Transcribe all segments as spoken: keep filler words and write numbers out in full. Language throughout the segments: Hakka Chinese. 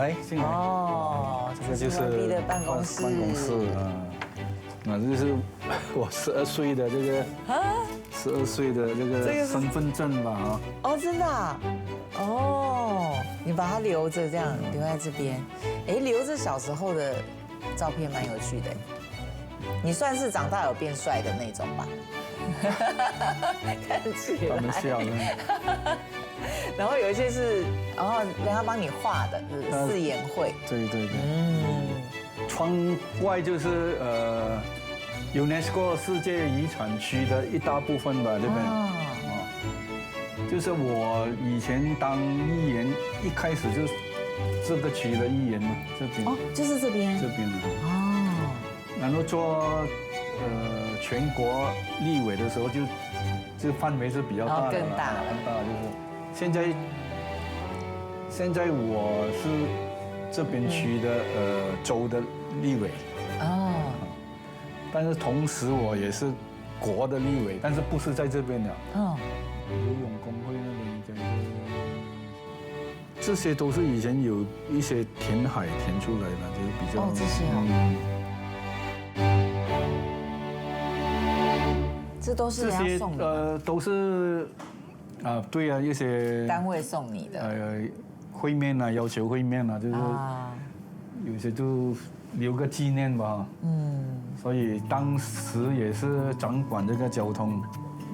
哎，进来。哦，这个就是 V I P 的办公室。办公室啊，那这是我十二岁的这个，啊？十二岁的这个身份证吧，啊。哦，真的啊？哦，你把它留着，这样留在这边。哎，留着小时候的照片蛮有趣的。你算是长大有变帅的那种吧？看起来。他们笑呢。然后有一些是，哦，人家帮你画的，是四眼会。对对对。嗯。窗外就是，呃，UNESCO 世界遗产区的一大部分吧，这边。哦。哦。就是我以前当议员，一开始就是这个区的议员嘛，这边。哦，就是这边。这边的。哦。然后做，呃，全国立委的时候就，就范围是比较大的了，哦，更大了。更大就是现在，现在我是这边区的，呃，州的立委。哦。但是同时我也是国的立委，但是不是在这边的。哦。游泳工会那边应该是，这些都是以前有一些填海填出来的，就是比较，哦，这些哦。嗯。这都是人家送的吗？这些，呃，都是，啊，对啊，一些单位送你的。呃，会面啊，要求会面啊，就是啊。有些就留个纪念吧。嗯。所以当时也是掌管这个交通，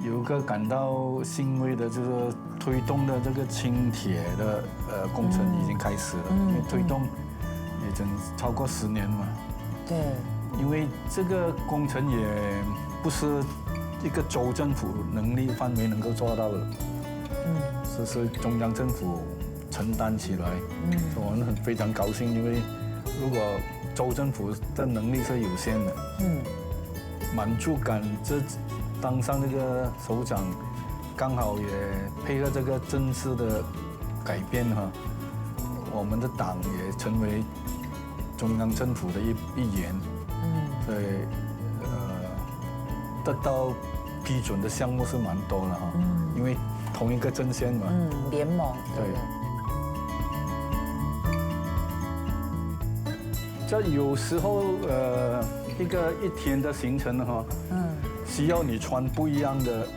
有一个感到欣慰的，就是推动的这个轻铁的，呃，工程已经开始了，嗯，因为推动也整超过十年嘛。对。因为这个工程也不是一个州政府能力范围能够做到的，嗯。是，是中央政府承担起来，嗯。所以我们很，非常高兴，因为如果州政府的能力是有限的，嗯。满足感，这当上这个首长，刚好也配合这个政治的改变哈，我们的党也成为中央政府的一，一员，嗯。所以，呃，得到批准的项目是蛮多的哈，嗯。因为同一个阵线嘛。嗯，联盟，对。对。这有时候，呃，一个，一天的行程哈，嗯。需要你穿不一样的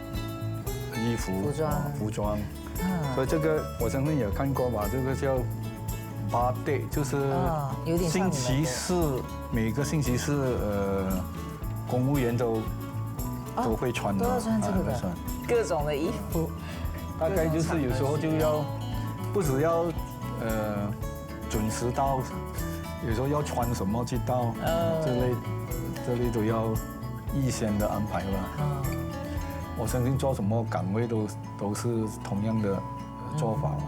衣服，服装。啊，服装。嗯。所以这个我相信也看过吧，这个叫 batik，就是，哦，有点像你们的。星期四，每个星期四，呃，公务员都，哦，都会穿的，都要穿这个的。啊，都穿。各种的衣服。大概就是有时候就要，各种场合需要。不只要，呃，准时到，有时候要穿什么去到，嗯。这类，这类都要预先的安排吧。嗯。我相信做什么岗位都，都是同样的做法吧。